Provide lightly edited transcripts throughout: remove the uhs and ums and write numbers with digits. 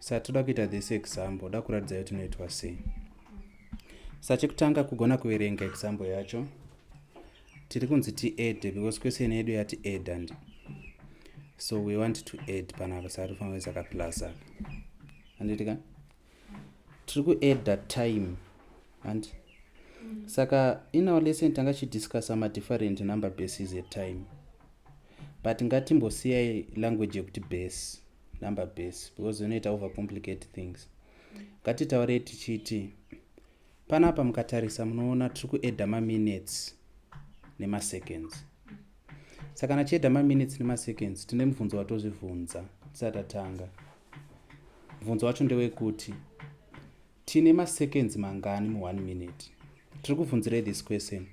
Saka toda kuita this example, da kuratidza kuti inoitwa sei. Saka chekutanga kugona kuverenga example yacho. Tiri kunzi ti add because question yedu yati add and so we want to add panapa, saka tofanira kuisa ka plus apa. Handiti ka? Tiri kuadda time and saka in our lesson tanga chidiscussa madifferent number bases etime, but ngatimbosiyai language yekuti base, number base, because inoita overcomplicate things. Ngatitaurei tichiti panapa mukatarisa munoona tiri kuadda maminutes nemaseconds. Saka kana tichiadda maminutes nemaseconds, tine mubvunzo watozvibvunza tisati tatanga. Mubvunzo wacho ndewekuti tine maseconds mangani mu1 minute? Tiri kubvunzirei this question?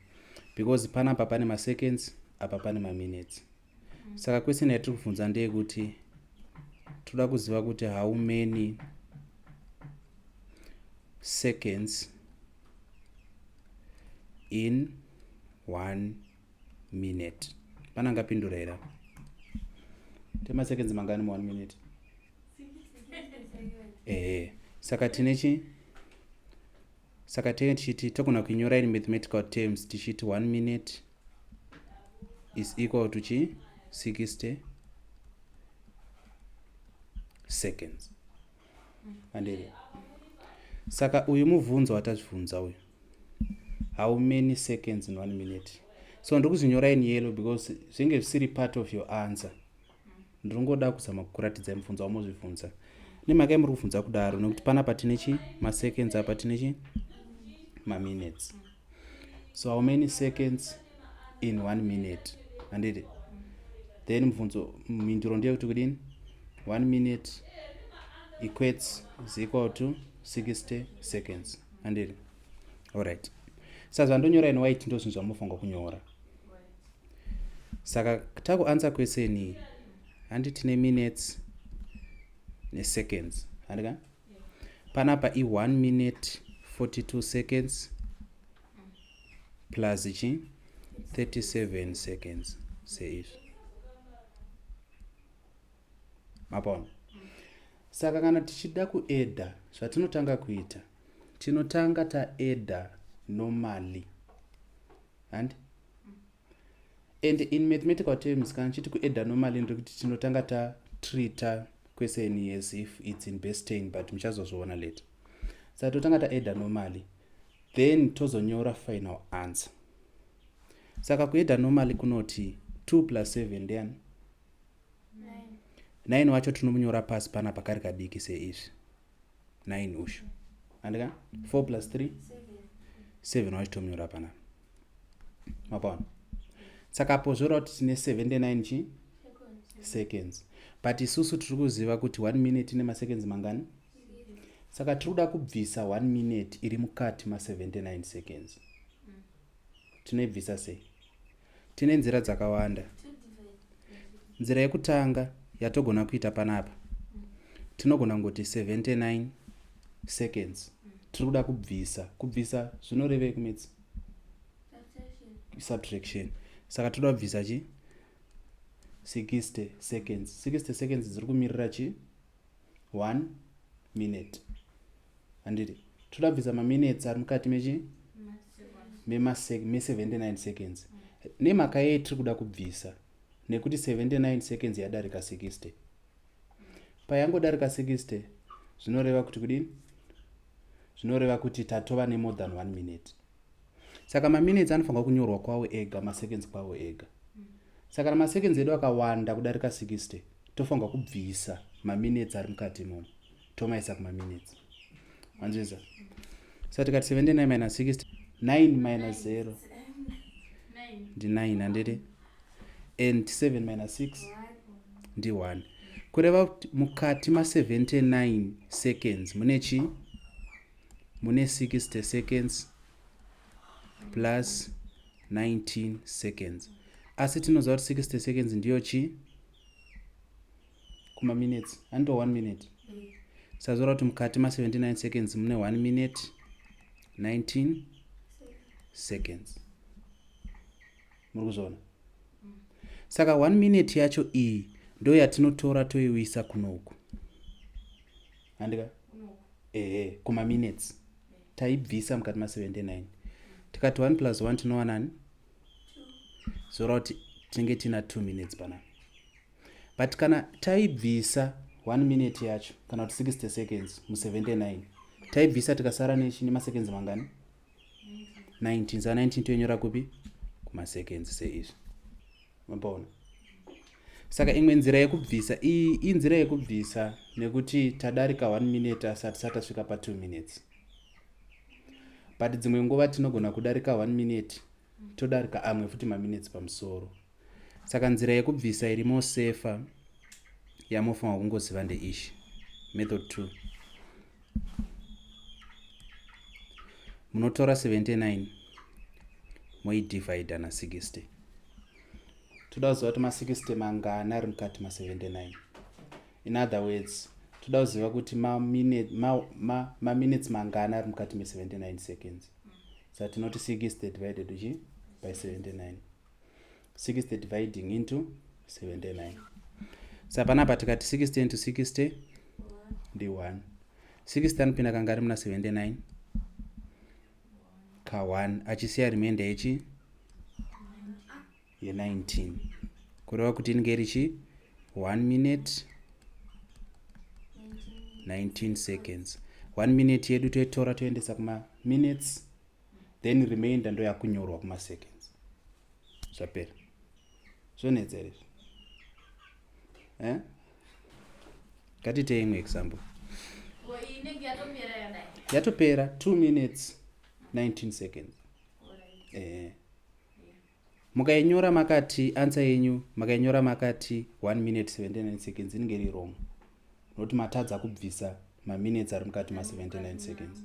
Because panapa pane maseconds, apa pane maminutes. Saka question yatiri kubvunza ndeyekuti toda kuziva kuti how many seconds in 1 minute. Pana ngapindura here apa? Temaseconds mangani mu1 minute? Ehe, saka tine chi saka tinge tichiti togona kuinyora in mathematical terms tichiti 1 minute is equal to chi 60 seconds, handiri? Saka uyu mubvunzo watazvibvunza uyu, how many seconds in 1 minute? So ndiri kuzvinyora in yellow because zvinge zvisiri part of your answer. Ndiringoda kuzama kukuratidzai mubvunzo wamozvibvunza. Nemhaka yamuri kubvunza kudaro nekuti panapa tine chi maseconds, apa tine chi maminutes. So how many seconds in 1 minute, handiti? Then mubvunzo, mhinduro ndeyekuti kudini? 1 minute equates is equal to 60 seconds, handiti? Alright, saka zvandonyora in white ndo zvinhu zvamunofanirwa kunyora. Saka takuanswer question iyi, handi tine minutes neseconds, handika? Panapa i1 minute 42 seconds plus chi 37 seconds, seizvi mapona. Saka kana tichida kuadda, zvatinotanga kuita, tinotanga taadda normally, handi? And in mathematical terms, kana chiti kuadda normally, ndekuti tinotanga tatreata question as if it's in base 10, but muchazozviona later. Saka totanga taadda normally, then tozonyora final answer. Saka kuadda normally kunoti 2 plus 7 ndiani? 9 wacho tinomunyora pasi panapa kari kadiki seizvi, 9 ushu, andika? 4 plus 3, 7 wacho tomunyora panapa, mapaona? Saka apo zvoreva kuti tine 79 chi seconds, but isusu tiri kuziva kuti 1 minute ine maseconds mangani? Saka tiri kuda kubvisa 1 minute iri mukati ma79 seconds. Tinoibvisa sei? Tine nzira dzakawanda. Nzira yekutanga yatogona kuita panapa, tinogona kungoti 79 seconds tiri kuda kubvisa. Kubvisa zvinorevei kumaths? Subtraction. Saka toda kubvisa chi 60 seconds. 60 seconds dziri kumirira chi 1 minute, handiti? Toda kubvisa maminutes ari mukati mechi me79 seconds. Nemhaka yei tiri kuda kubvisa? Nekuti 79 seconds yadarika 60. Payangodarika 60, zvinoreva kuti kudini? Zvinoreva kuti tatova nemore than 1 minute. Saka maminutes anofanirwa kunyorwa kwawo ega, maseconds kwawo ega. Saka kana maseconds edu akawanda kudarika 60, tofanirwa kubvisa maminutes ari mukati imomo, tomaisa kumaminutes, wanzvisa? Saka tikati 79 minus 60, 9 minus 0 ndi 9, handiti? And 7 minus 6 ndi 1. Kureva kuti mukati ma79 seconds mune chi mune 60 seconds plus 19 seconds. Asi tinoziva kuti 60 seconds ndiyo chi kumaminutes anito 1 minute. Sazoreva kuti mukati ma79 seconds mune 1 minute 19 seconds. Muri kuzviona? Saka 1 minute yacho iyi ndo yatinotora toiwisa kunoku. Handika? Ehe, kumaminutes taibvisa mukati ma79, tikati 1 plus 1 tinowanani? Zoreva kuti tinenge tiina 2 minutes panapa. But kana taibvisa 1 minute yacho, kana kuti 60 seconds mu79, taibvisa tikasara nechi nemaseconds mangani? 19. Sa 19 toinyora kupi? Kumaseconds, seizvi. Mapaona? Saka imwe nzira yekubvisa iyi inzira yekubvisa nekuti tadarika 1 minute asati satasvika pa2 minutes. But dzimwe nguva tinogona kudarika 1 minute, todarika amwe futi maminutes pamusoro. Saka nzira yekubvisa irimo safer yamofanira kungoziva ndeishi, method 2. Munotora 79 moidivhaidha na60. Toda kuziva kuti ma60 mangani ari mukati ma79. In other words, toda kuziva kuti maminutes ma, ma, mangani ari mukati me79 seconds. Saka tinoti 60 divided uchi by 79, 60 dividing into 79. Saka panapa tikati 60 into 60 ndi 1. 60 anopinda kangari muna 79? Ka1, achisiya remainder yechi ye19, kureva kuti inenge iri chi 1 minute 19 seconds. 1 minute yedu toitora toendesa kumaminutes, then remainder ndo yakunyorwa kumaseconds. Zvapera. Zvonetsa here izvi, eh? Ngatitei imwe example. Yatopera, 2 minutes 19 seconds. Mukainyora makati answer yenyu, makainyora makati 1 minute 79 seconds, inenge iri wrong nokuti matadza kubvisa maminutes ari mukati ma79 seconds.